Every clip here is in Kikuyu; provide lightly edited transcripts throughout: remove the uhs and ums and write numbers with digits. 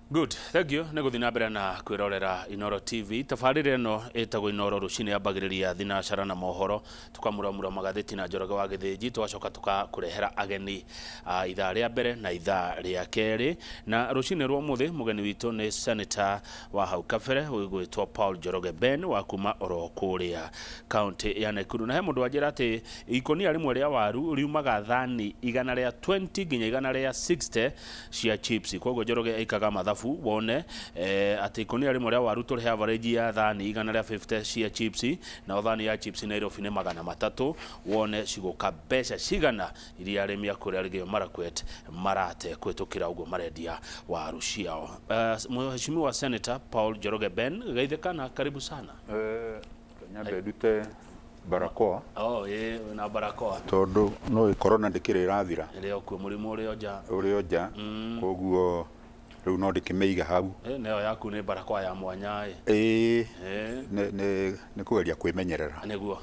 Good, thank you nĩ gũthiĩ na mbere na kwĩrorera Inoro TV. Tabarĩra ĩno ĩtagwo Inoro rũcinĩ yambagĩrĩria thinacara na mohoro, tũkamuramura magathĩti na Njoroge wa Gĩthĩnji, tũgacoka tũgakũrehera ageni a ithaa rĩa mbere na ithaa rĩa kerĩ. Na rũcinĩ rwa ũmũthĩ mũgeni witũ nĩ Senator wa hau kabere ũgwĩtwo Paul Njoroge Ben wa kuma oro kũrĩa kaunti ya Nakuru. Na he mũndũ wanjĩra atĩ ikũnia rĩmwe rĩa waru riumaga thani 120 nginya 160 cia chips. Koguo Njoroge ekaga mathabu wone atĩ ikũnia rĩmwe rĩa waru tũrĩhe average ya thani 150 cia chips, nayo thani ya chips Nairobi nĩ 300, wone cigũka mbeca cigana iria arĩmi a kũrĩa Elgeyo Marakwet marate kũhĩtũkĩra ũguo marendia waru ciao. Mheshimiwa Senator Paul Njoroge Ben, geithĩka na karibu sana. Nyambe ndute barakoa. Oh, ĩ na barakoa. Tondũ no corona ndĩkĩrĩ ĩrathira. Ĩrĩ o kuo, mũrimũ ũrĩ o nja. Ũrĩ o nja, koguo rĩu no ndĩkĩmĩiga hau. Nayo yaku nĩ barakoa ya mwanya ĩ. Ĩĩ, nĩ kũgeria kwĩmenyerera. Nĩguo.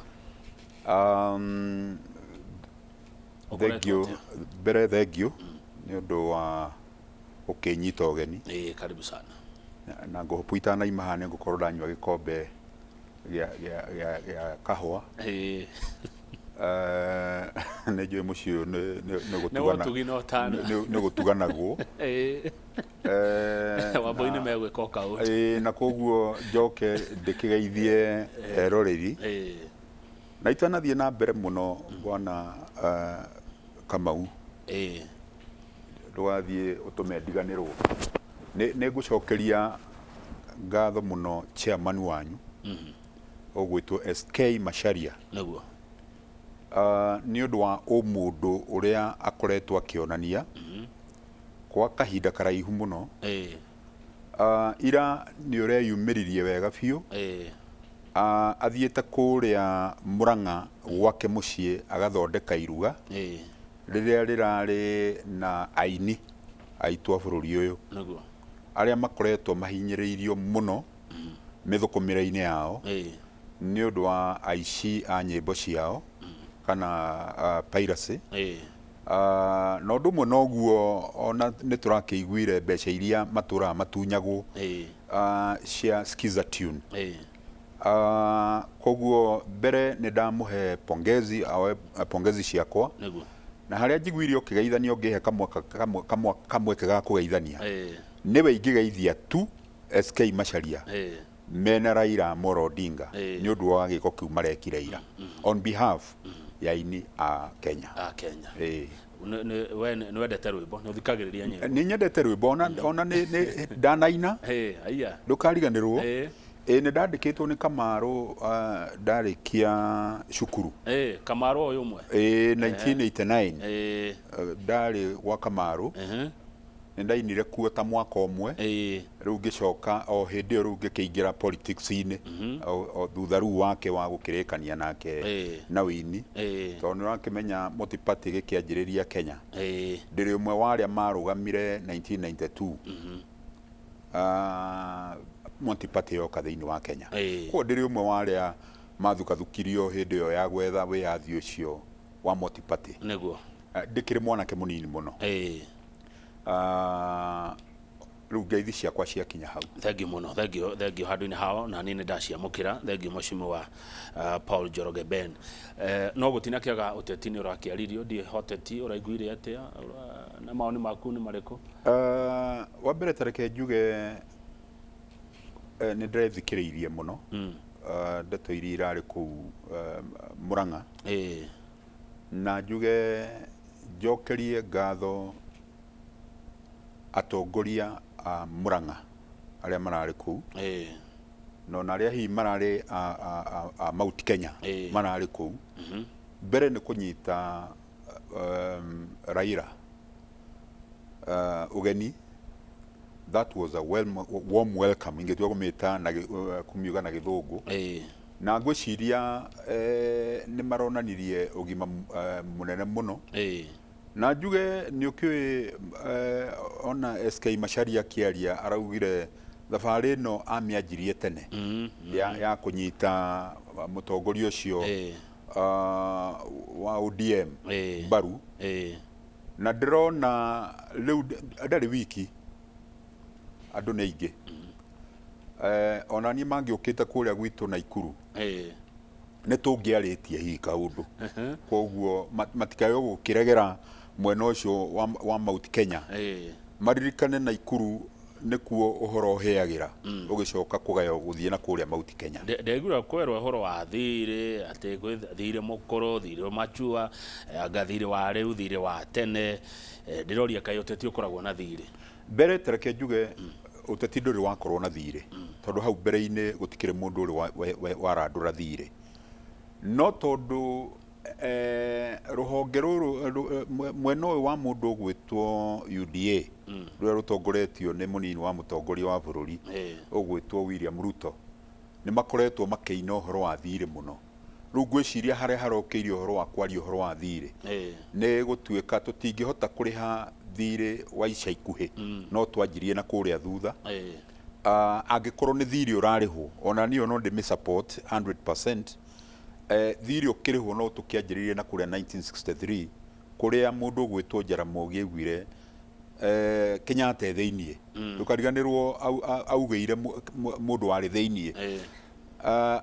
Thengiũ, mbere thengiũ nĩ ũndũ wa gũkĩnyita ũgeni. Ĩĩ, karibu sana. Na ngũhopu itanaima haha nĩ ngũkorwo ndanyua gĩkombe gĩa kahũa. Nĩ njũĩ mũciĩ ũyũ nĩ gũtuganagwo. Wambui nĩ megwĩka o kaũndũ. Na koguo njoke ndĩkĩgeithie eroreri. Na itanathiĩ na mbere mũno bwana Kamau, ndũgathiĩ ũtũme ndiganĩrwo. Nĩ ngũcokeria ngatho mũno chairman wanyu ũgwĩtwo SK Macharia. Nĩguo. Nĩ ũndũ wa ũmũndũ ũrĩa akoretwo akĩonania kwa kahinda karaihu mũno. Ira nĩ ũreyumĩririe wega biũ. Athiĩte kũrĩa Murang'a gwake mũciĩ agathondeka iruga rĩrĩa rĩrarĩ na aini aitũ a bũrũri ũyũ. Nĩguo. Arĩa makoretwo mahinyĩrĩirio mũno mĩthũkũmĩre-inĩ yao nĩ ũndũ wa aici a nyĩmbo ciao kana piracy. Na ũndũ ũmwe noguo ona nĩ tũrakĩiguire mbeca iria matũraga matunyagwo cia Skiza Tune. Koguo mbere nĩ ndamũhe pongezi, pongezi ciakwa. Nĩguo. Na harĩa njiguire ũkĩgeithania ũngĩhe kamweke ga kũgeithania. Nĩwe ingĩgeithia tu SK Macharia mena Raila Amolo Odinga nĩ ũndũ wa gĩko kĩu marekire ira on behalf ya aini a Kenya. A Kenya. We nĩ wendete rwĩmbo, nĩ ũthikagĩrĩria nyĩmbo? Nĩ nyendete rwĩmbo, ona nĩ ndanaina. Aya. Ndũkariganĩrwo. Ĩĩ nĩ ndandĩkĩtwo nĩ Kamarũ ndarĩkia cukuru. Kamarũ ũyũ ũmwe? Ĩĩ, 1989. Ndarĩ gwa Kamarũ. Nĩ ndainire kuo ta mwaka ũmwe. Rĩu ngĩcoka o hĩndĩ ĩyo rĩu ngĩkĩingĩra politics-inĩ. O thutha rĩu wake wa gũkĩrĩkania nake na ũini. Tondũ nĩ ũrakĩmenya multi-party gĩkĩanjĩrĩria Kenya. Ndĩrĩ ũmwe wa arĩa marũgamire 1992. Multi-party yoka thĩinĩ wa Kenya. Koguo ndĩrĩ ũmwe wa arĩa mathukathukirio hĩndĩ ĩyo ya gwetha wĩyathi ũcio wa multi-party. Nĩguo. Ndĩkĩrĩ mwanake mũnini mũno. Rĩu ngeithi ciakwa ciakinya hau. Thengiũ mũno, thengiũ, thengiũ handũ-inĩ hao, na niĩ nĩ ndaciamũkĩra. Thengiũ Mheshimiwa Paul Njoroge Ben. No gũtinakĩaga ũteti nĩ ũrakĩaririo, ndiũĩ hoteti ũraiguire atĩa na mawoni maku nĩ marĩkũ? Wa mbere ta reke njuge nĩ ndĩrethikĩrĩirie mũno ndeto iria irarĩ kũu Murang'a. Na njuge njokerie ngatho atongoria a Murang'a arĩa mararĩ kũu, na ona arĩa hihi mararĩ a Mount Kenya mararĩ kũu. Mbere nĩ kũnyita Raila ũgeni, that was a warm welcome ingĩtua kũmĩta na kũmiuga na gĩthũngũ. Na ngwĩciria nĩ maronanirie ũgima mũnene mũno. Na njuge nĩ ũkĩũĩ ona SK Macharia akĩaria araugire thabarĩ ĩno amĩanjirie tene ya kũnyita mũtongoria ũcio wa ODM mbaru. Na ndĩrona rĩu ndarĩ wiki. Andũ nĩ aingĩ. Ona niĩ mangĩũkĩte kũrĩa gwitũ Naikuru, nĩ tũngĩarĩtie hihi kaũndũ. Koguo matikae gũkĩregera mwena ũcio wa Mount Kenya. Maririkane Naikuru nĩkuo ũhoro ũhĩagĩra, ũgĩcoka kũgaywo gũthiĩ na kũrĩa Mount Kenya. Ndegura kwerwo ũhoro wa thirĩ, atĩ gwĩ thirĩ mũkũrũ, thirĩ machua, anga thirĩ wa rĩu, thirĩ wa tene. Ndĩroria kaĩ ũteti ũkoragwo na thirĩ? Mbere tareke njuge ũteti ndũrĩ wakorwo na thirĩ, tondũ hau mbere-inĩ gũtikĩrĩ mũndũ ũrĩ warandũra thirĩ. No tondũ rũhonge rũrũ mwena ũyũ wa mũndũ ũgwĩtwo UDA, rũrĩa rũtongoretio nĩ mũnini wa mũtongoria wa bũrũri ũgwĩtwo William Ruto, nĩ makoretwo makĩina ũhoro wa thirĩ mũno. Rĩu ngwĩciria harĩa harokĩire ũhoro wa kwaria ũhoro wa thirĩ nĩ gũtuĩka tũtingĩhota kũrĩha thirĩ wa ica ikuhĩ, no twanjirie na kũrĩa thutha. Angĩkorwo nĩ thirĩ ũrarĩhwo, ona niĩ no ndĩmĩ support 100%. Thirĩ ũkĩrĩhwo no tũkĩanjĩrĩirie na kũrĩa 1963, kũrĩa mũndũ ũgwĩtwo Jaramogi aiguire Kenyatta e thĩiniĩ. Ndũkariganĩrwo augĩire mũndũ warĩ thĩiniĩ,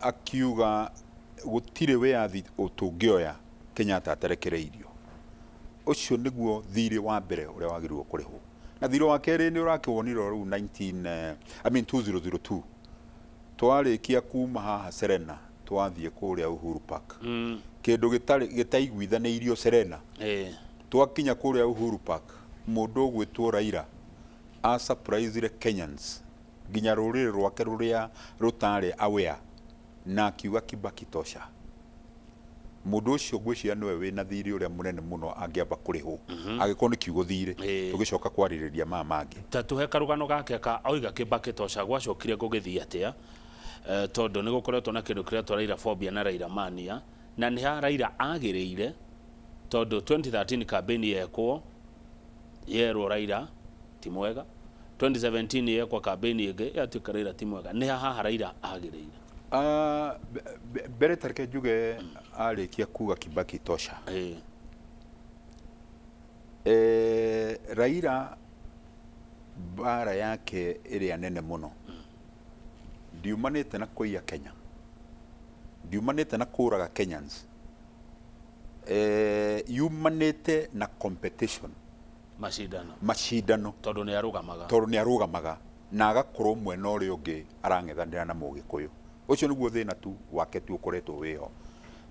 akiuga gũtirĩ wĩyathi tũngĩoya Kenyatta atarekereirio. Ũcio nĩguo thirĩ wa mbere ũrĩa wagĩrĩirwo kũrĩhwo. Na thirĩ wa kerĩ nĩ ũrakĩwonire rĩu 2002 twarĩkia kuma haha Serena twathiĩ kũrĩa Uhuru Park. Kĩndũ gĩtarĩ gĩtaiguithanĩirio Serena. Twakinya kũrĩa Uhuru Park, mũndũ ũgwĩtwo Raila a surprise Kenyans nginya rũrĩrĩ rwake rũrĩa rũtarĩ aware, na akiuga Kibaki tosha. Mũndũ ũcio ngwĩciria nĩwe wĩna thirĩ ũrĩa mũnene mũno angĩamba kũrĩhwo, angĩkorwo nĩ kiugo thirĩ, tũgĩcoka kwarĩrĩria maya mangĩ. Ta tũhe karũgano gake ka oiga Kibaki tosha gwacokire gũgĩthiĩ atĩa? Tondũ nĩ gũkoretwo na kĩndũ kĩretwo Raila phobia na Raila mania, na nĩ ha Raila agĩrĩire, tondũ 2013 campaign yekwo yerwo Raila ti mwega, 2017 yekwo campaign ĩngĩ yatuĩka Raila ti mwega. Nĩ ha haha Raila agĩrĩire? Mbere tareke njuge arĩkia kuga Kibaki tosha. Raila mbara yake ĩrĩa nene mũno ndiumanĩte na kũiya Kenya, ndiumanĩte na kũraga Kenyans, yumanĩte na competition, macindano, macindano, tondũ nĩ arũgamaga, tondũ nĩ arũgamaga na agakorwo mwena ũrĩa ũngĩ arang'ethanĩra na Mũgĩkũyũ. Ũcio nĩguo thĩna tu wake tu ũkoretwo wĩho,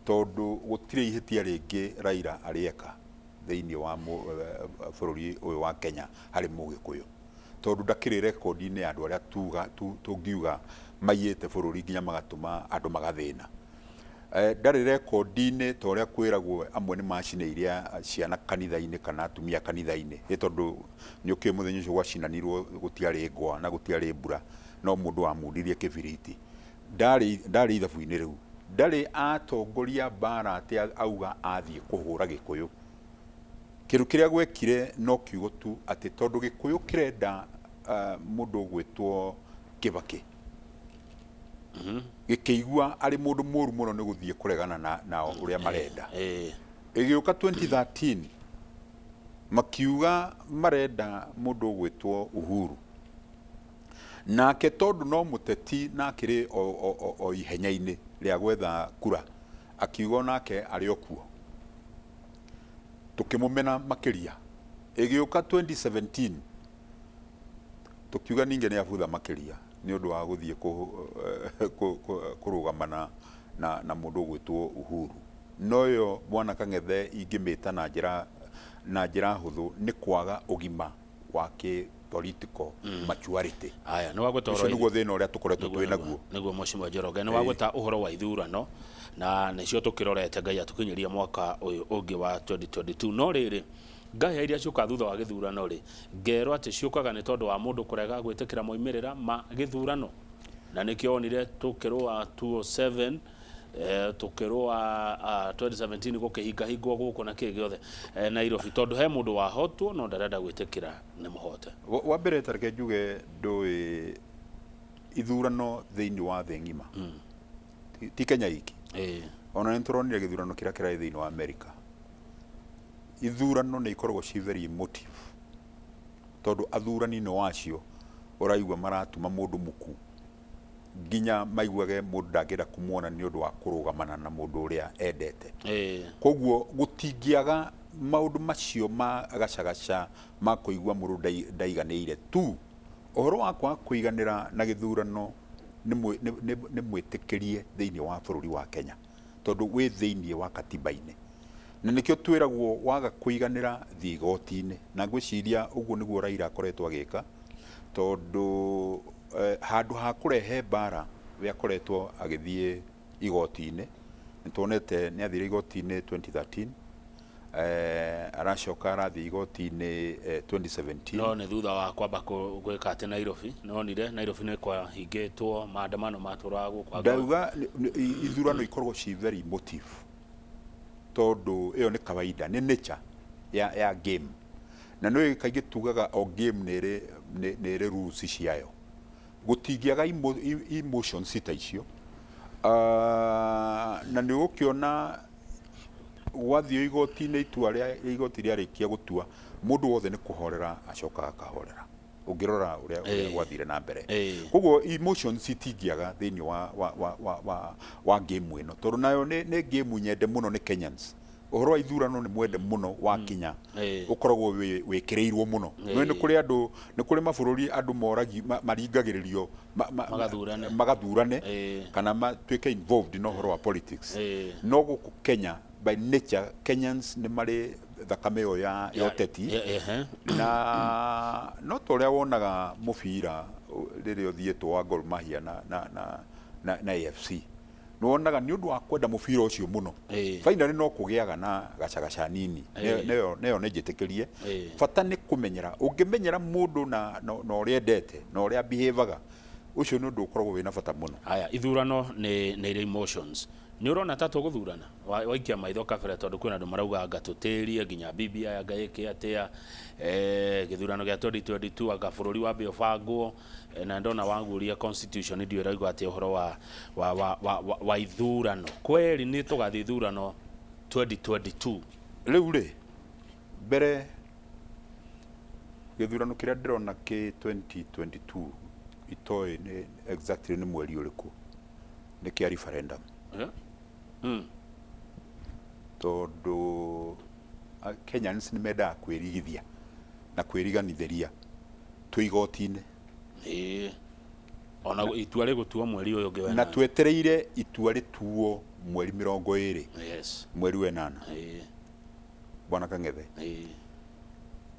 tondũ gũtirĩ ihĩtia rĩngĩ Raila arĩeka thĩinĩ wa bũrũri ũyũ wa Kenya harĩ Mũgĩkũyũ, tondũ ndakĩrĩ rekondi-inĩ ya andũ arĩa tũngiuga maiyĩte bũrũri nginya magatũma andũ magathĩna. Ndarĩ rekondi-inĩ ta ũrĩa kwĩragwo amwe nĩ macinĩire ciana kanitha-inĩ kana atumia kanitha-inĩ, nĩ tondũ nĩ ũkĩũĩ mũthenya ũcio gwacinanirwo gũtiarĩ ngwa na gũtiarĩ mbura, no mũndũ wamundirie kĩbiriti. Ndarĩ ithabu-inĩ rĩu, ndarĩ atongoria mbara atĩ auga athiĩ kũhũra Gĩkũyũ. Kĩndũ kĩrĩa gwekire no kiugo tu atĩ tondũ Gĩkũyũ kĩrenda mũndũ ũgwĩtwo Kibaki, gĩkĩigua arĩ mũndũ mũru mũno nĩ gũthiĩ kũregana na ũrĩa marenda. Ĩgĩũka 2013 makiuga marenda mũndũ ũgwĩtwo Uhuru, nake tondũ no mũteti na akĩrĩ o ihenya-inĩ rĩa gwetha kura, akiuga onake arĩ o kuo, tũkĩmũmena makĩria. Ĩgĩũka 2017 tũkiuga ningĩ nĩ abutha makĩria nĩ ũndũ wa gũthiĩ kũrũgama na mũndũ ũgwĩtwo Uhuru. No ĩyo Bwana Kang'ethe ingĩmĩta na njĩra hũthũ nĩ kwaga ũgima wa kĩ political maturity. Aya, nĩ wagweta ũcio nĩguo thĩna ũrĩa tũkoretwo twĩ naguo. Nĩguo Mheshimiwa Njoroge, nĩ wagweta ũhoro wa ithurano na nĩcio tũkĩrorete Ngai atũkinyĩria mwaka ũyũ ũngĩ wa 2022. No rĩrĩ, ngahĩa iria ciũkaga thutha wa gĩthurano rĩ, ngerwo atĩ ciũkaga nĩ tondũ wa mũndũ kũrega gwĩtĩkĩra moimĩrĩra ma gĩthurano, na nĩkĩo wonire tũkĩrũa 207, tũkĩrũa 2017 gũkĩhingahingwo gũkũ na kĩ gĩothe Nairobi, tondũ he mũndũ wahotwo no ndarenda gwĩtĩkĩra nĩ mũhote. Wa mbere tareke njuge ndũĩ ithurano thĩinĩ wa thĩ ng'ima, ti Kenya iki, ona nĩ tũronire gĩthurano kĩrĩa kĩrarĩ thĩinĩ wa America. Ithurano nĩ ikoragwo ci very emotive, tondũ athurani nĩ wacio Ũraigua maratuma mũndũ muku nginya maiguage mũndũ ndangĩenda kũmuona nĩ ũndũ wa kũrũgamana na mũndũ ũrĩa endete. Koguo gũtingĩaga maũndũ macio ma gacagaca ma kũigua mũndũ ndaiganĩire tu. Ũhoro wa kwaga kũiganĩra na gĩthurano nĩ mwĩtĩkĩrie thĩinĩ wa bũrũri wa Kenya, tondũ wĩ thĩinĩ wa katiba-inĩ, na nĩkĩo twĩragwo waga kũiganĩra thiĩ igoti-inĩ. Na ngwĩciria ũguo nĩguo Raila akoretwo agĩka, tondũ handũ ha kũrehe mbara we akoretwo agĩthiĩ igoti-inĩ. Nĩ tuonete nĩ athire igoti-inĩ 2013, aracoka arathiĩ igoti-inĩ 2017. No nĩ thutha wa kwamba gwĩka atĩ Nairobi, nonire Nairobi nĩ kwahingĩtwo, maandamano matũraga gũkũ. Ndauga ithurano ikoragwo ci very emotive, tondũ ĩyo nĩ kawaida, nĩ nature ya game. Na nĩ kaingĩ tugaga o game nĩ ĩrĩ rules ciayo. Gũtingĩaga emotions ta icio. Na nĩ ũgũkĩona gwathiĩ igoti-inĩ, itua rĩa igoti rĩarĩkia gũtua, mũndũ wothe nĩ kũhorera acokaga akahorera, ũngĩrora ũrĩa gwathire na mbere. Koguo emotions itingĩaga thĩinĩ wa game ĩno, tondũ nayo nĩ game nyende mũno nĩ Kenyans. Ũhoro wa ithurano nĩ mwende mũno, wakinya ũkoragwo wĩkĩrĩirwo mũno. Nĩ kũrĩ andũ, nĩ kũrĩ mabũrũri andũ moragi maringagĩrĩrio magathurane. Magathurane kana matuĩke involved na ũhoro wa politics. No gũkũ Kenya, by nature, Kenyans nĩ marĩ thakame ĩyo ya ũteti. Na no ta ũrĩa wonaga mũbira rĩrĩa ũthiĩtwo wa Gor Mahia na AFC, nĩ wonaga nĩ ũndũ wa kwenda mũbira ũcio mũno, finally no kũgĩaga na gacagaca nini. Neyo nĩ njĩtĩkĩrie. Bata nĩ kũmenyera, ũngĩmenyera mũndũ na ũrĩa endete na ũrĩa behavior, ũcio nĩ ũndũ ũkoragwo wĩna bata mũno. Haya, ithurano nĩ irĩ emotions. Nĩ ũrona ta tũgũthurana waikia maitho kabere, tondũ kwĩna andũ marauga anga tũtĩrie nginya BBI, anga ĩke atĩa, gĩthurano gĩa 2022, anga bũrũri wambe ũbangwo, na ndona waguria constitution ndio ĩrauga atĩ ũhoro wa ithurano kweri nĩ tũgathiĩ ithurano 2022. Rĩu rĩ, mbere gĩthurano kĩrĩa ndĩrona kĩ 2022, itoĩ nĩ exactly nĩ mweri ũrĩkũ, nĩ kĩa referendum. Eh? Tondũ Kenyans nĩ mendaga kwĩrigithia na kwĩriganithĩria twĩ igoti-inĩ. Ĩĩ, ona itua rĩgũtuo mweri ũyũ ũngĩ wa Na ĩnana. Twetereire itua rĩtuo mweri 20, mweri wa 8. Bwana Kang'ethe,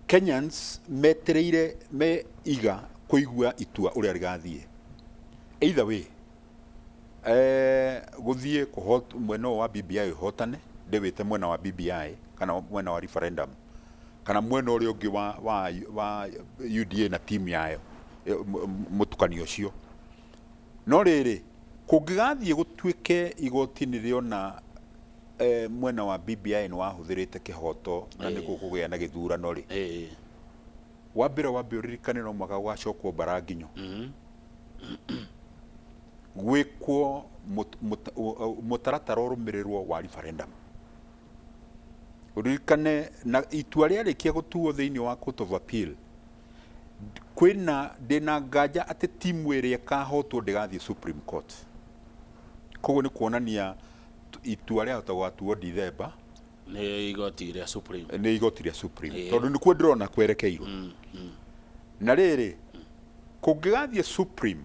Kenyans metereire me iga kũigua itua ũrĩa rĩgathiĩ. Either way, gũthiĩ mwena ũyũ wa BBI ũhotane, ndĩwĩte mwena wa BBI kana mwena wa referendum kana mwena ũrĩa ũngĩ wa UDA na timu yayo, mũtukanio ũcio. No rĩrĩ, kũngĩgathiĩ gũtuĩke igoti nĩ rĩona mwena wa BBI nĩ wahũthĩrĩte kĩhoto na nĩ gũkũgĩa na gĩthurano rĩ, wambere wambe ũririkane no mwaka gũgacokwo mbara nginyo gwĩkwo mũtaratara ũrũmĩrĩrwo wa referendum. Ũririkane na itua rĩarĩkia gũtuo thĩinĩ wa Court of Appeal, kwĩna ndĩna nganja atĩ timu ĩrĩa ĩkahotwo ndĩgathiĩ Supreme Court. Koguo nĩ kuonania itua rĩahota gũgatuo December. Nĩ igoti rĩa Supreme. Nĩ igoti rĩa Supreme, tondũ nĩkuo ndĩrona kwerekeirwo. Na rĩrĩ, kũngĩgathiĩ Supreme,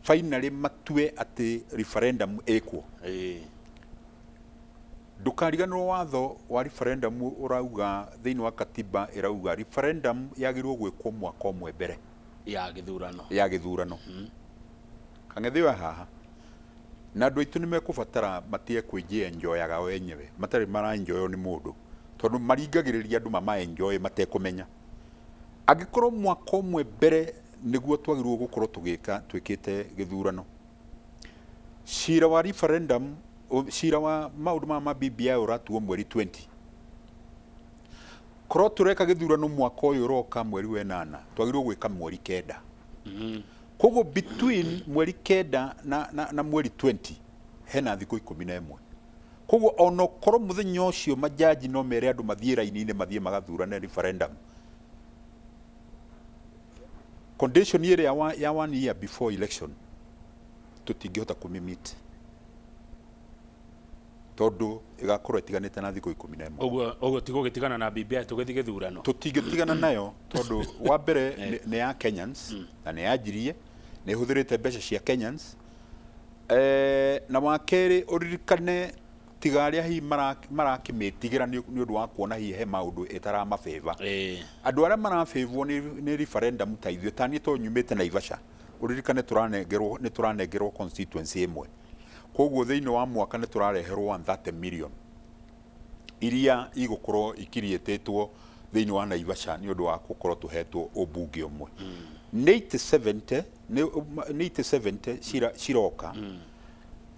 finally matue atĩ referendum ĩkwo, ndũkariganĩrwo watho wa referendum ũrauga, thĩinĩ wa katiba ĩrauga referendum yagĩrĩirwo gwĩkwo mwaka ũmwe mbere ya gĩthurano. Ya gĩthurano. Kang'ethe oya haha, na andũ aitũ nĩ mekũbatara matige kwĩnjoyaga o enyewe matarĩ maraenjoywo nĩ mũndũ, tondũ maringagĩrĩria andũ mamaenjoy matekũmenya. Angĩkorwo mwaka ũmwe mbere nĩguo twagĩrĩirwo gũkorwo tũgĩka twĩkĩte gĩthurano, cira wa referendum, cira wa maũndũ maya ma BBI ũratuo mweri 20, korwo tũreka gĩthurano mwaka ũyũ ũroka mweri wa 8, twagĩrĩirwo gwĩka mweri 9. Koguo between mweri 9 na mweri 20 hena thikũ 11. Koguo ona korwo mũthenya ũcio majaji no mere andũ mathiĩ raini-inĩ, mathiĩ magathurane referendum. Condition ĩrĩa ya 1 year before election tũtingĩhota kũmĩmeet tondũ ĩgakorwo ĩtiganĩte na thikũ 11. Ũguo tigũgĩtigana na BBI tũgĩthiĩ gĩthurano? Tũtingĩtigana nayo tondũ wa mbere nĩ ya Kenyans na nĩ yanjirie, nĩ ĩhũthĩrĩte mbeca cia Kenyans, na wa kerĩ, ũririkane tiga arĩa hihi marakĩmĩtigĩra nĩ ũndũ wa kuona hihi he maũndũ ĩtaramabĩba. Andũ arĩa marabĩvwo nĩ referendum ta ithuĩ, ta niĩ to nyumĩte Naivasha, ũririkane tũranengerwo, nĩ tũranengerwo constituency ĩmwe, koguo thĩinĩ wa mwaka nĩ tũrareherwo 130 million iria igũkorwo ikiriĩtĩtwo thĩinĩ wa Naivasha nĩ ũndũ wa gũkorwo tũhetwo ũmbunge ũmwe. Nĩ itĩ 70, nĩ itĩ 70 ciroka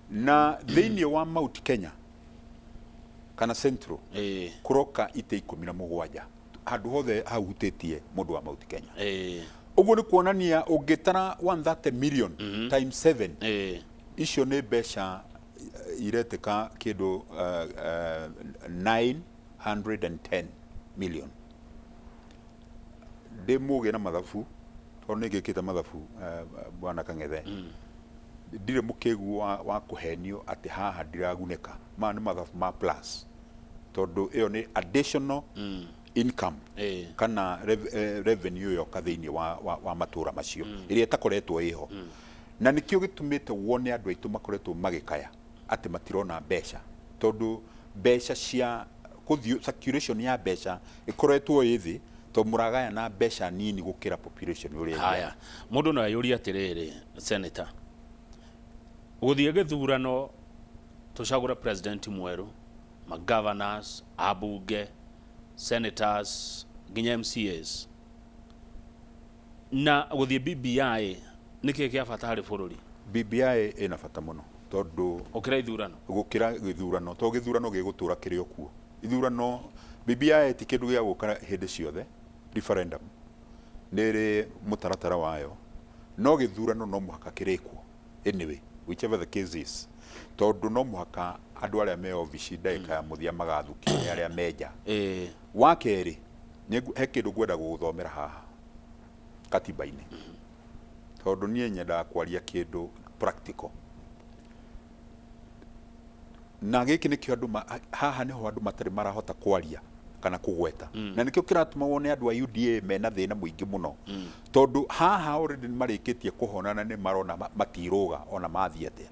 na thĩinĩ wa Mount Kenya kana Central kũroka itĩ 17, handũ hothe hahutĩtie mũndũ wa Mount Kenya. Ũguo nĩ kuonania ũngĩtara 130 million times 7, icio nĩ mbeca iretĩka kĩndũ 910 million. Ndĩ mũgĩ na mathabu tondũ nĩ ngĩkĩte mathabu, bwana Kang'ethe, ndirĩ mũkĩgu wa kũhenio atĩ haha ndiragunĩka. Maya nĩ mathabu ma plus tondũ ĩyo nĩ additional income kana revenue yoka thĩinĩ wa matũra macio ĩrĩa ĩtakoretwo ĩho, na nĩkĩo gĩtũmĩte wone andũ aitũ makoretwo magĩkaya atĩ matirona mbeca, tondũ mbeca cia kũthiũ, circulation ya mbeca ĩkoretwo ĩ thĩ tondũ mũragayana mbeca nini gũkĩra population ũrĩa ĩigana. Haya, mũndũ no eyũrie atĩrĩrĩ, senator, gũthiĩ gĩthurano tũcagũre president mwerũ, magovernors, ambunge, senators nginya MCAs, na gũthiĩ BBI, nĩkĩ kĩa bata harĩ bũrũri? BBI ĩna bata mũno tondũ gũkĩra ithurano? Gũkĩra gĩthurano, tondũ gĩthurano gĩgũtũra kĩrĩ o kuo. Ithurano, BBI ti kĩndũ gĩa gũka hĩndĩ ciothe. Referendum nĩ ĩrĩ mũtaratara wayo, no gĩthurano no mũhaka kĩrĩkwo anyway, whichever the case is, tondũ no mũhaka andũ arĩa me obici ndagĩka ya mũthia magathukio nĩ arĩa menja. Wa kerĩ, he kĩndũ ngwenda gũgũthomera haha katiba-inĩ, tondũ niĩ nyendaga kwaria kĩndũ practical, na gĩkĩ nĩkĩo andũ haha nĩho andũ matarĩ marahota kwaria kana kũgweta, na nĩkĩo kĩratũma wone andũ a UDA mena thĩna mũingĩ mũno, tondũ haha already nĩ marĩkĩtie kũhona na nĩ marona matirũga ona mathiĩ atĩa.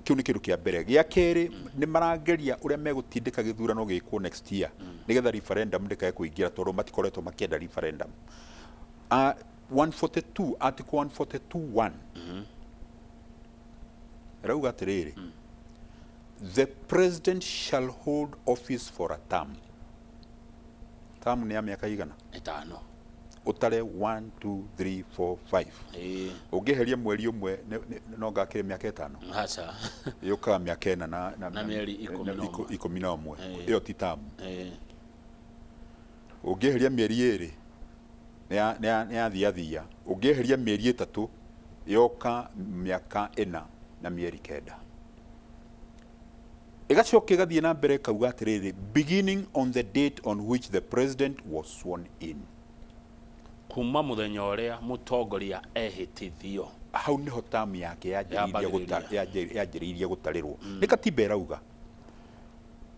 Kĩu nĩ kĩndũ kĩa mbere. Gĩa kerĩ, nĩ marageria ũrĩa megũtindĩka gĩthurano gĩkwo next year nĩgetha referendum ndĩkae kũingĩra, tondũ matikoretwo makĩenda referendum. 142, article 142.1 ĩrauga atĩrĩrĩ, "The president shall hold office for a term." Term nĩ ya mĩaka igana? 5. Ũtare 1, 2, 3, 4, 5. Ũngĩeheria mweri ũmwe no ngakĩrĩ mĩaka 5? Aca. Yũkaga mĩaka 4 na Na mĩeri 11. 11. Ĩyo ti term. Ũngĩeheria mĩeri 2 nĩ yathiathia. Ũngĩeheria mĩeri 3 yoka mĩaka 4 na mĩeri 9. Ĩgacoka ĩgathiĩ na mbere ĩkauga atĩrĩrĩ, "beginning on the date on which the president was sworn in." Kuma mũthenya ũrĩa mũtongoria ehĩtithio. Hau nĩho tamu yake yanjĩrĩirie. Yambagĩrĩria. Yanjĩrĩirie gũtarĩrwo. Nĩ katiba ĩrauga,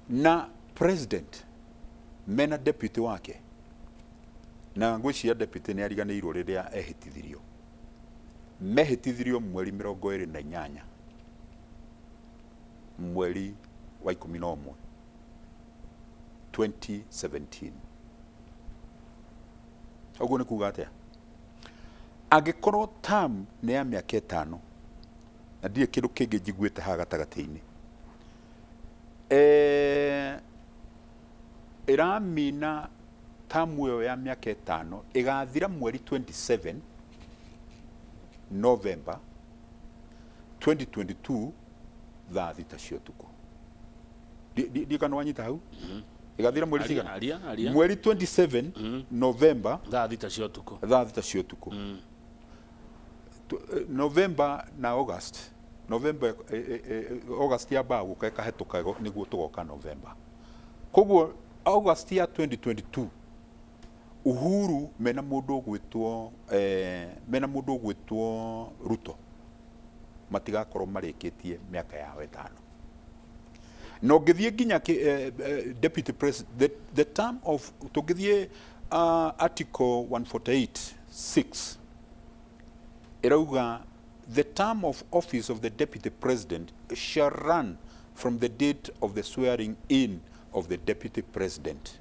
na president mena deputy wake, na ngwĩciria deputy nĩ ariganĩirwo rĩrĩa ehĩtithirio. Mehĩtithirio mweri 28 mweri wa 11 2017. Ũguo nĩ kuga atĩa? Angĩkorwo term nĩ ya mĩaka 5 na ndirĩ kĩndũ kĩngĩ njiguĩte haha gatagatĩ-inĩ, ĩramina tamu ĩyo ya mĩaka 5 ĩgathira mweri 27 November 2022 thaa 6 cia ũtukũ. Ndiũĩ kana wanyita hau. Ĩgathira mweri Aria, cigana? Aria, aria. Mweri 27 November. Thaa 6 cia ũtukũ. Thaa 6 cia ũtukũ. November na August, November, August yambaga gũka ĩkahĩtũka nĩguo tũgoka November. Koguo August ya 2022 Uhuru mena mũndũ ũgwĩtwo mena mũndũ ũgwĩtwo Ruto matigakorwo marĩkĩtie mĩaka yao 5. Na ũngĩthiĩ nginya deputy president, the term of tũngĩthiĩ article 148(6) ĩrauga the term of office of the deputy president shall run from the date of the swearing in of the deputy president.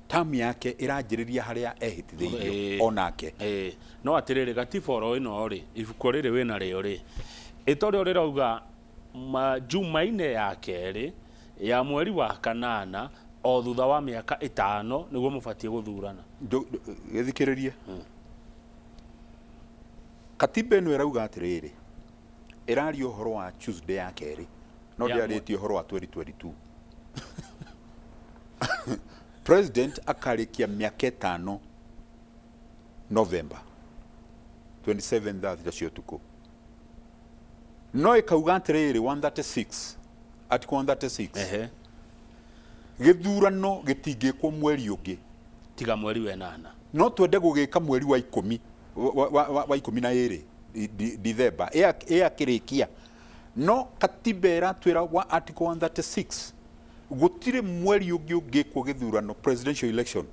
Term yake ĩranjĩrĩria harĩa ehĩtithĩirio onake. No atĩrĩrĩ, gatiba oro ĩno rĩ, ibuku rĩrĩ wĩna rĩo rĩ, ĩtorĩa rĩrauga Jumaine ya kerĩ ya mweri wa kanana o thutha wa mĩaka 5 nĩguo mũbatiĩ gũthurana. Gĩthikĩrĩrie. Katiba ĩno ĩrauga atĩrĩrĩ, ĩraria ũhoro wa Tuesday ya kerĩ, no ndĩarĩtie ũhoro wa 2022. President akarĩkia mĩaka 5 November 27 thaa 3 cia ũtukũ. No ĩkauga atĩrĩrĩ, 136, article 136, gĩthurano gĩtingĩkwo mweri ũngĩ tiga mweri wa 8. No twende gũgĩka mweri wa 10 wa 12 December ĩakĩrĩkia. No katiba ĩratwĩra wa article 136 gũtirĩ mweri ũngĩ ũngĩkwo gĩthurano presidential election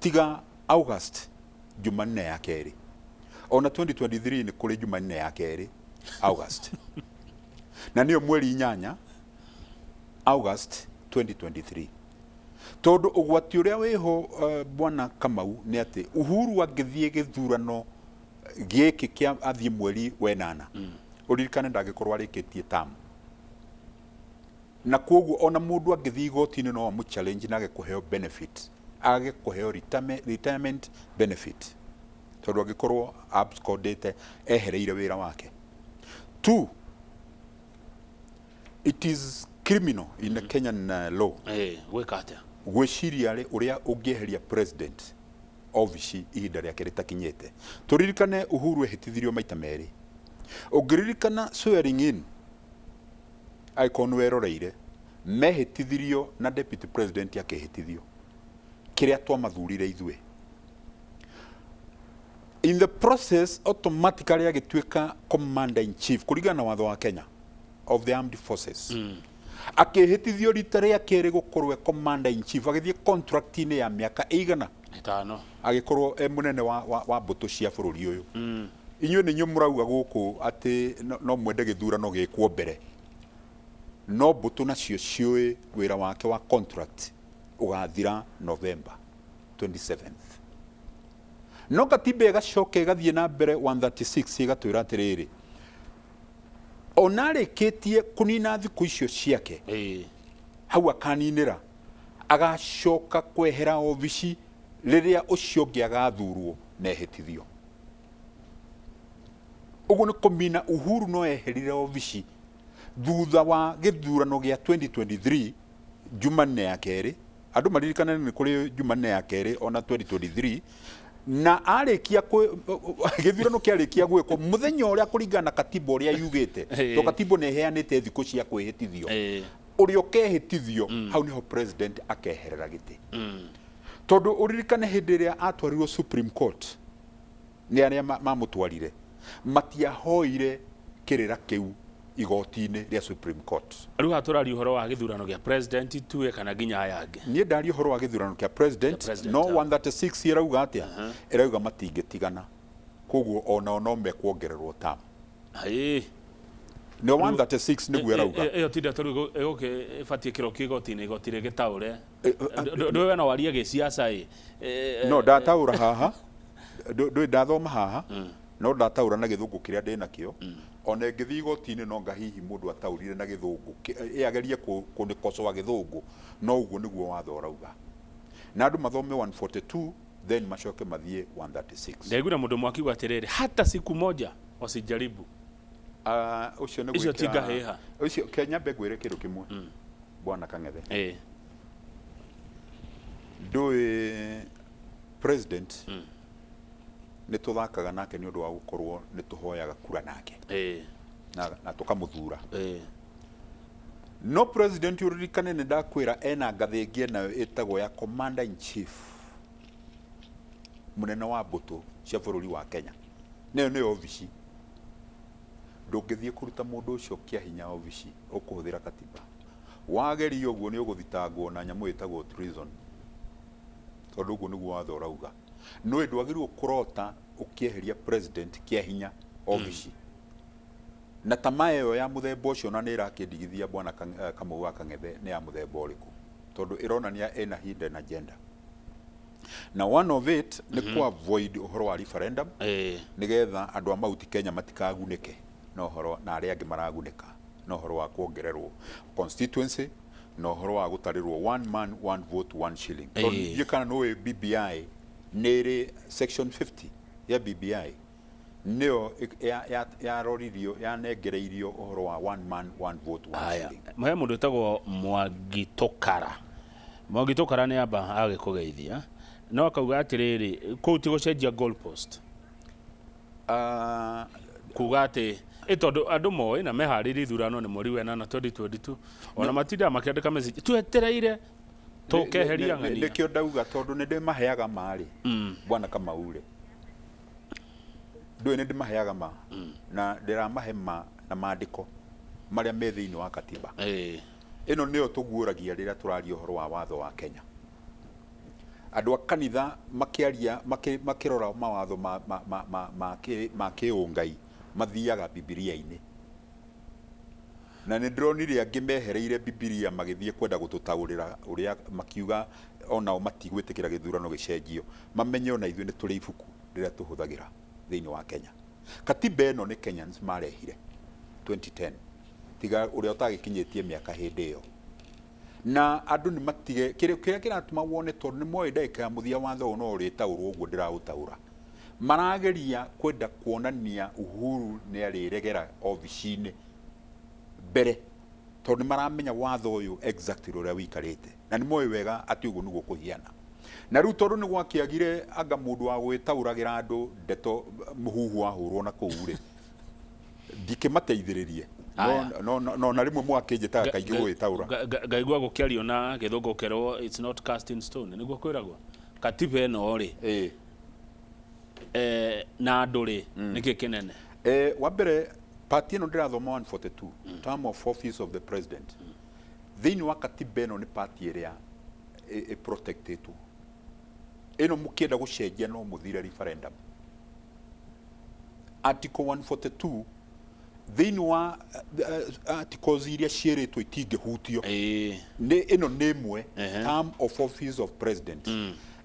tiga August Jumanne ya kerĩ. Ona 2023 nĩ kũrĩ Jumanne ya kerĩ August. Na nĩyo mweri 8 August 2023. Tondũ ũgwati ũrĩa wĩho bwana Kamau nĩ atĩ Uhuru angĩthiĩ gĩthurano gĩkĩ kĩa athiĩ mweri wa 8, ũririkane ndangĩkorwo arĩkĩtie term. Na koguo ona mũndũ angĩthiĩ igoti-inĩ no amũ challenge na age kũheo benefit, age kũheo retirement benefit, tondũ angĩkorwo abscondĩte ehereire wĩra wake. 2, it is criminal in the Kenyan law. Gwĩka atĩa? Gwĩciria ũrĩa ũngĩeheria president obici ihinda rĩake rĩtakinyĩte. Tũririkane Uhuru ehĩtithirio maita merĩ. Ũngĩririkana swearing in, angĩkorwo nĩ weroreire, mehĩtithirio na deputy president akĩhĩtithio kĩrĩa twamathurire ithuĩ. In the process automatically agĩtuĩka commander in chief kũringana na watho wa Kenya of the armed forces. Akĩhĩtithio rita rĩa kerĩ gũkorwo e commander in chief, agĩthiĩ contract-inĩ ya mĩaka ĩigana 5, agĩkorwo e mũnene wa mbũtũ cia bũrũri ũyũ. Inyuĩ nĩ inyuĩ mũrauga gũkũ atĩ no mwende gĩthurano gĩkwo mbere, no mbũtũ nacio ciũĩ wĩra wake wa contract ũgathira November 27th. No katiba ĩgacoka ĩgathiĩ na mbere 136 ĩgatwĩra atĩrĩrĩ, ona arĩkĩtie kũnina thikũ icio ciake hau akaninĩra, agacoka kwehera obici rĩrĩa ũcio ũngĩ agathurwo na ehĩtithio. Ũguo nĩ kũmina Uhuru no eherire obici thutha wa gĩthurano gĩa 2023 Jumanne ya kerĩ. Andũ maririkane nĩ kũrĩ Jumanne ya kerĩ ona 2023, na arĩkia gĩthurano kĩarĩkia gwĩkwo mũthenya ũrĩa kũringana na katiba ũrĩa yugĩte, to katiba nĩ ĩheanĩte thikũ cia kwĩhĩtithio, ũrĩa ũkehĩtithio hau nĩho president akeherera gĩtĩ. Tondũ ũririkane hĩndĩ ĩrĩa atwarirwo Supreme Court nĩ arĩa mamũtwarire matiahoire kĩrĩra kĩu igoti-inĩ rĩa Supreme Court. Rĩu haha tũraria ũhoro wa gĩthurano gĩa president tuwe kana nginya aya angĩ? Niĩ ndaria ũhoro wa gĩthurano kĩa president, no 136 ĩrauga atĩa? Ĩrauga matingĩtigana, koguo onao no mekuongererwo term. Nĩ 136 nĩguo ĩrauga. Ĩyo ti ndeto rĩu ĩgũkĩ ĩbatiĩ kĩrokio igoti-inĩ, igoti rĩgĩtaũre. Ndũĩ no warie gĩciaca ĩ. No ndataũra haha, ndũĩ ndathoma haha, no ndataũra na gĩthũngũ kĩrĩa ndĩnakĩo. Ona ĩngĩthiĩ igoti-inĩ no nga hihi mũndũ ataũrire na gĩthũngũ, ĩagerie kũnĩkocoa gĩthũngũ, no ũguo nĩguo watho ũrauga. Na andũ mathome 142 then macoke mathiĩ 136. Ndaiguire mũndũ ũmwe akiuga atĩrĩrĩ, hata siku moja wasijaribu. Ũcio nĩ Icio gwĩkĩra ti ngahĩha. Ũcio Kenya nyambe ngwĩre kĩndũ kĩmwe. Bwana Kang'ethe. Ndũĩ president nĩ tũthakaga nake nĩ ũndũ wa gũkorwo nĩ tũhoyaga kura nake. Na tũkamũthura. No president ũririkane nĩ ndakwĩra ena ngathĩ ĩngĩ nayo ĩtagwo ya commander in chief. Mũnene wa mbũtũ cia bũrũri wa Kenya. Nayo nĩyo obici. Ndũngĩthiĩ kũruta mũndũ ũcio kĩa hinya obici ũkũhũthĩra katiba. Wageria ũguo nĩ ũgũthitangwo na nyamũ ĩtagwo treason. Tondũ ũguo nĩguo watho ũrauga. Nĩũĩ ndwagĩrĩirwo kũrota ũkĩeheria president kĩa hinya obici. Na tamaa ĩyo ya mũthemba ũcio ona nĩ ĩrakĩndigithia bwana Kamau wa Kang'ethe nĩ ya mũthemba ũrĩkũ. Tondũ ĩronania ĩna hidden agenda. Na one of it nĩ kũ avoid ũhoro wa referendum nĩgetha andũ a Mount Kenya matikagunĩke na ũhoro na arĩa angĩ maragunĩka na ũhoro wa kuongererwo constituency na ũhoro wa gũtarĩrwo one man one vote one shilling. Tondũ ndiũĩ kana nĩ ũĩ BBI nĩ ĩrĩ section 50 ya BBI nĩyo yaroririo yanengereirio ũhoro wa one man one vote one Haya, shilling. he mũndũ wĩtagwo Mwangi Tũkara. Mwangi Tũkara nĩ amba agĩkũgeithia no akauga atĩrĩrĩ, kũu ti gũcenjia goal post. Kuga atĩ ĩ tondũ andũ moĩ na meharĩirie ithurano nĩ mweri wa ĩnana 2022 ona matindaga makĩandĩka message twetereire tũkeheria ng'ania. Nĩkĩo ndauga tondũ nĩ ndĩmaheaga ma rĩ, bwana Kamau rĩ, ndũĩ nĩ ndĩmaheaga ma na ndĩramahe ma na mandĩko marĩa me thĩinĩ wa katiba. Ĩno nĩyo tũguũragia rĩrĩa tũraria ũhoro wa watho wa Kenya. Andũ a kanitha makĩaria makĩrora mawatho ma kĩũngai mathiaga Bibilia-inĩ. Na nĩ ndĩronire angĩ mehereire Bibilia magĩthiĩ kwenda gũtũtaũrĩra ũrĩa makiuga onao matigwĩtĩkĩra gĩthurano gĩcenjio. Mamenye ona ithuĩ nĩ tũrĩ ibuku rĩrĩa tũhũthagĩra thĩinĩ wa Kenya. Katiba ĩno nĩ Kenyans marehire 2010 tiga ũrĩa ũtagĩkinyĩtie mĩaka hĩndĩ ĩyo. Na andũ nĩ matige kĩrĩa kĩratũma wone tondũ nĩ moĩ ndagĩka ya mũthia watho ũyũ no ũrĩtaũrwo ũguo ndĩraũtaũra. Marageria kwenda kuonania Uhuru nĩ arĩregera obici-inĩ mbere tondũ nĩ maramenya watho ũyũ exactly ũrĩa ũikarĩte na nĩ moĩ wega atĩ ũguo nĩguo kũhiana. Na rĩu tondũ nĩ gwakĩagire anga mũndũ wa gwĩtaũragĩra andũ ndeto mũhuhu wahũrwo na kũu rĩ, ndikĩmateithĩrĩrie. No na rĩmwe mwakĩnjĩtaga kaingĩ gũgĩtaũra. Ngaigua gũkĩario na gĩthũngũ kerwo it's not cast in stone, nĩguo kwĩragwo katiba ĩno rĩ na andũ rĩ nĩkĩ kĩnene? Wa mbere part ĩno ndĩrathoma 142 term of office of the president. Thĩinĩ wa katiba ĩno nĩ part ĩrĩa ĩ protectetwo. Ĩno mũkĩenda gũcenjia no mũthire referendum. Article 142 thĩinĩ wa articles iria ciĩrĩtwo itingĩhutio nĩ ĩno nĩ ĩmwe term of office of president.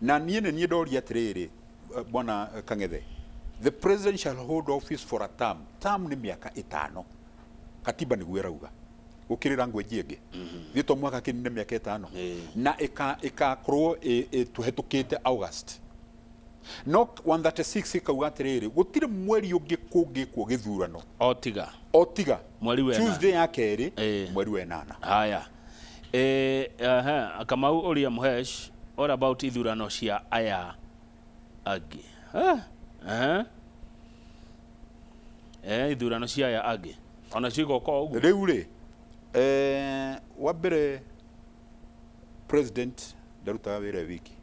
Na niĩ nĩ niĩ ndoria atĩrĩrĩ bwana Kang'ethe, the president shall hold office for a term. Term nĩ mĩaka ĩtano, katiba nĩguo ĩrauga gũkĩrĩ language ĩngĩ thiĩ to mwaka kĩnine mĩaka ĩtano na ĩkakorwo tũhetũkĩte August. No 136 ĩkauga atĩrĩrĩ, gũtirĩ mweri ũngĩ kũngĩkwo gĩthurano o tiga mweri wa Tuesday ya kerĩ mweri wa ĩnana. Haya, Kamau Uria Muhesh, what about ithurano cia aya angĩ? Ithurano cia aya angĩ ona cio igoka ũguo rĩu rĩ, wa mbere president ndarutaga wĩra wiki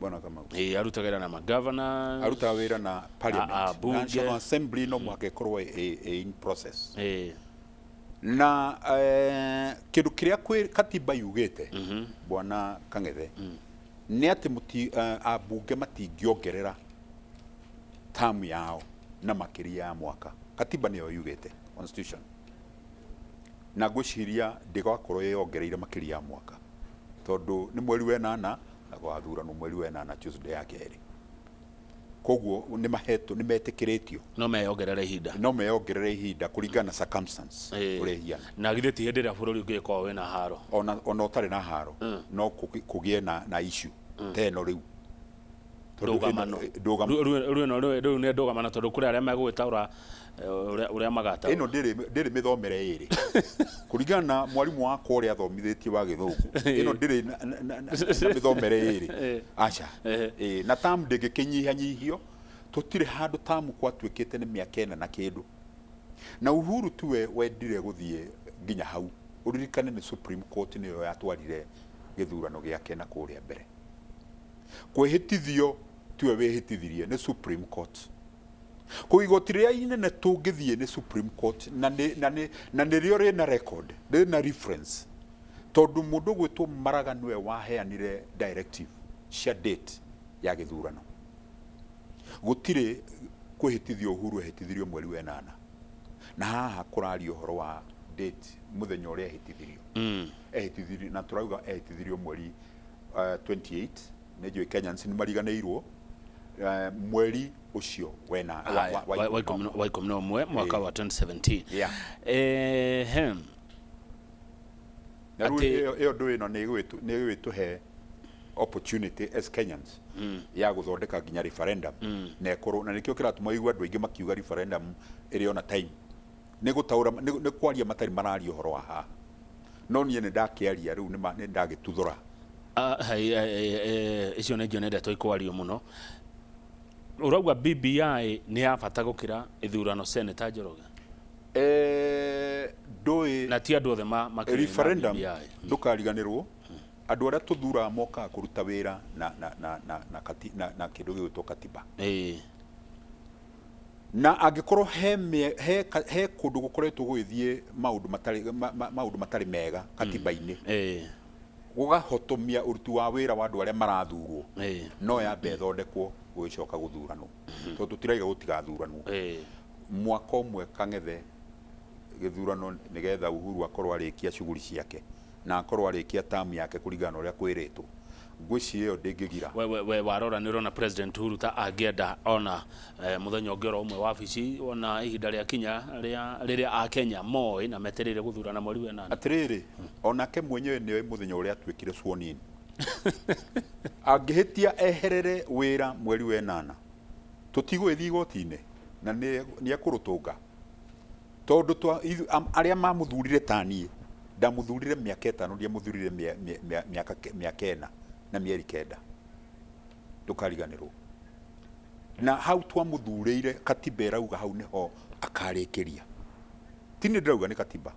bwana Kamau. Arutaga wĩra na magavana, arutaga wĩra na parliament, National Assembly no mũhaka ĩkorwo in process. Na kĩndũ kĩrĩa katiba yugĩte bwana Kang'ethe nĩ atĩ ambunge matingĩongerera term yao na makĩria ya mwaka. Katiba nĩyo yugĩte, constitution. Na ngwĩciria ndĩgakorwo yongereire makĩria ya mwaka tondũ nĩ mweri wa ĩnana na gwathurano mweri wa ĩnana Tuesday ya kerĩ. Koguo nĩ mahetwo, nĩ metĩkĩrĩtio no meyongerere ihinda, no meyongerere ihinda kũringana na circumstance ũrĩa ihiana. Na githĩ ti hĩndĩ ĩrĩa bũrũri ũngĩkorwo wĩna haro, ona ũtarĩ na haro no kũgĩe na issue ta ĩno rĩu. Ndũgamano rĩu nĩ ndũgamano tondũ kũrĩ arĩa megũgĩtaũra ũrĩa magataũra. Ĩno ndĩrĩ mĩthomere ĩrĩ kũringana na mwarimũ wakwa ũrĩa athomithĩtie wa gĩthũngũ. Ĩno ndĩrĩ na mĩthomere ĩrĩ, aca. Na term ndĩngĩkĩnyihanyihio, tũtirĩ handũ term gwatuĩkĩte nĩ mĩaka ĩna na kĩndũ. Na Uhuru tiwe wendire gũthiĩ nginya hau. Ũririkane nĩ Supreme Court nĩyo yatwarire gĩthurano gĩake na kũrĩa mbere. Kwĩhĩtithio Tiwe wĩhĩtithirie, nĩ Supreme Court. Kũu igoti rĩrĩa inene tũngĩthiĩ nĩ Supreme Court, na nĩrĩo rĩna record, rĩna reference, tondũ mũndũ ũgwĩtwo Maraga nĩwe waheanire directive cia date ya gĩthurano. Gũtirĩ kwĩhĩtithio Uhuru ehĩtithirio mweri wa ĩnana, na haha kũraria ũhoro wa date, mũthenya ũrĩa ehĩtithirio. Ehĩtithirio, na tũrauga ehĩtithirio mweri 28. Nĩ njũĩ Kenyans nĩ mariganĩirwo mweri ũcio wena wa 11 mwaka wa 2017. Yeah. Ehem. Na rĩu ĩyo ndũ ĩno nĩ ĩgwĩtũhe opportunity as Kenyans ya gũthondeka nginya referendum, na ĩkorwo na nĩkĩo kĩratũma ũigue andũ aingĩ makiuga referendum ĩrĩ ona time nĩ gũtaũra, nĩ kwaria matarĩ mararia ũhoro wa haha, no niĩ nĩ ndakĩaria rĩu, nĩ ndagĩtuthũra. Ah, hai, icio nĩ njuĩ ndeto ikwario mũno. Ũrauga BBI nĩ ya bata gũkĩra ithurano, Senator Njoroge? Ndũĩ Na ti andũ othe makĩrĩ na referendum BBI. Ndũkariganĩrwo andũ arĩa tũthuraga mokaga kũruta wĩra na kĩndũ gĩgwĩtwo katiba. Na angĩkorwo he kũndũ gũkoretwo gũgĩthiĩ maũndũ matarĩ mega katiba-inĩ, gũgahotomia ũruti wa wĩra wa andũ arĩa marathurwo, no yambe ĩthondekwo gũgĩcoka gũthuranwo, tondũ tũtiraiga gũtigathuranwo. Mwaka ũmwe kang'ethe gĩthurano, nĩgetha Uhuru akorwo arĩkia shughuli ciake na akorwo arĩkia term yake kũringana na ũrĩa kwĩrĩtwo. Ngwĩciria ĩyo ndĩngĩgira. We warora nĩ ũrona President Uhuru ta angĩenda ona mũthenya ũngĩ oro ũmwe wabici, ona ihinda rĩa kinya rĩa rĩrĩa akenya moĩ na metereire gũthurana mweri wa ĩnana? Atĩrĩrĩ, onake mwenyewe nĩoĩ mũthenya ũrĩa atuĩkire sworn in. Angĩhĩtia eherere wĩra mweri wa ĩnana, tũtigũgĩthiĩ igoti-inĩ na nĩ ekũrũtũnga, tondũ arĩa mamũthurire, ta niĩ ndamũthurire mĩaka 5, ndiamũthurire mĩaka 4 na mĩeri 9. Ndũkariganĩrwo na hau twamũthurĩire, katiba ĩrauga hau nĩho akarĩkĩria. Ti nĩ ndĩrauga, nĩ katiba.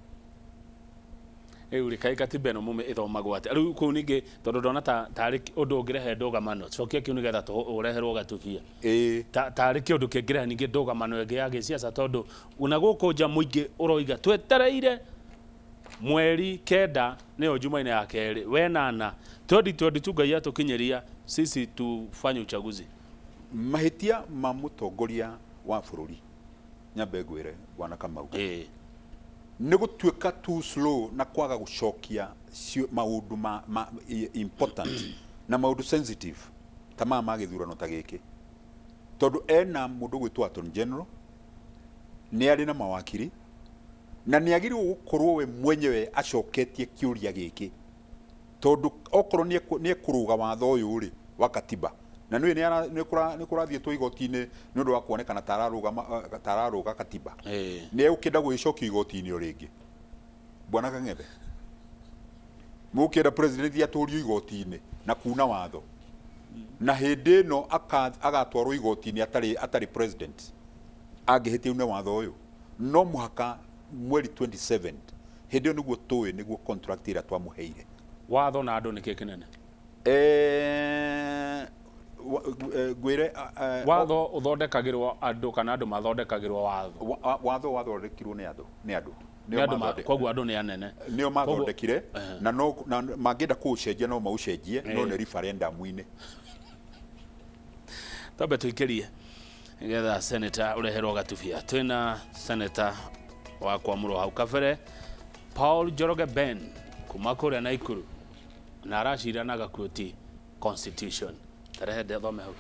Rĩu rĩ, kaĩ katiba ĩno mũme ĩthomagwo atĩa rĩu kũu ningĩ? Tondũ ndona ta tarĩ ũndũ ũngĩrehe ndũgamano. Cokia kĩu nĩgetha ũreherwo gatubia. Tarĩ kĩũndũ kĩngĩrehe ningĩ ndũgamano ĩngĩ ya gĩciaca, tondũ na gũkũ nja mũingĩ ũroiga twetereire mweri 9, nĩyo Jumaine ya kerĩ wenana 2022, Ngai atũkinyĩria sisi tufanye uchaguzi. Mahĩtia ma mũtongoria wa bũrũri, nyambe ngwĩre, bwana Kamau, nĩ gũtuĩka too slow na kwaga gũcokia maũndũ ma important na maũndũ sensitive ta maya ma gĩthurano ta gĩkĩ, tondũ ena mũndũ gwĩtwo Attorney General, nĩ arĩ na mawakiri, na nĩ agĩrĩirwo gũkorwo we mwenyewe acoketie kĩũria gĩkĩ, tondũ okorwo nĩ ekũrũga watho ũyũ rĩ wa katiba, na nĩ nĩ kũrathiĩtwo igoti-inĩ nĩ ũndũ wa kuonekana ta ararũga katiba, nĩ egũkĩenda gũgĩcokio igoti-inĩ o rĩngĩ? Bwana Kang'ethe, mũkĩenda president atũrio igoti-inĩ na kuna watho, na hĩndĩ ĩno agatwarwo igoti-inĩ atarĩ president, angĩhĩtia une watho ũyũ? No mũhaka mweri 27, hĩndĩ ĩyo nĩguo tũĩ nĩguo contract ĩrĩa twamũheire. Watho na andũ nĩ kĩ kĩnene? Ngwĩre Watho ũthondekagĩrwo andũ kana andũ mathondekagĩrwo watho? Watho wathondekirwo nĩ andũ, nĩ andũ. Nĩ andũ, koguo andũ nĩ anene. Nĩo mathondekire, na no na mangĩenda kũũcenjia no maũcenjie, no nĩ referendum-inĩ. Twambe tũikĩrie nĩgetha senator ũreherwo gatubia. Twĩna senator wa kwamũrwo hau kabere, Paul Njoroge Ben kuma kũrĩa Naikuru, na aracira na gakuoti constitution. Tarehe thome hau.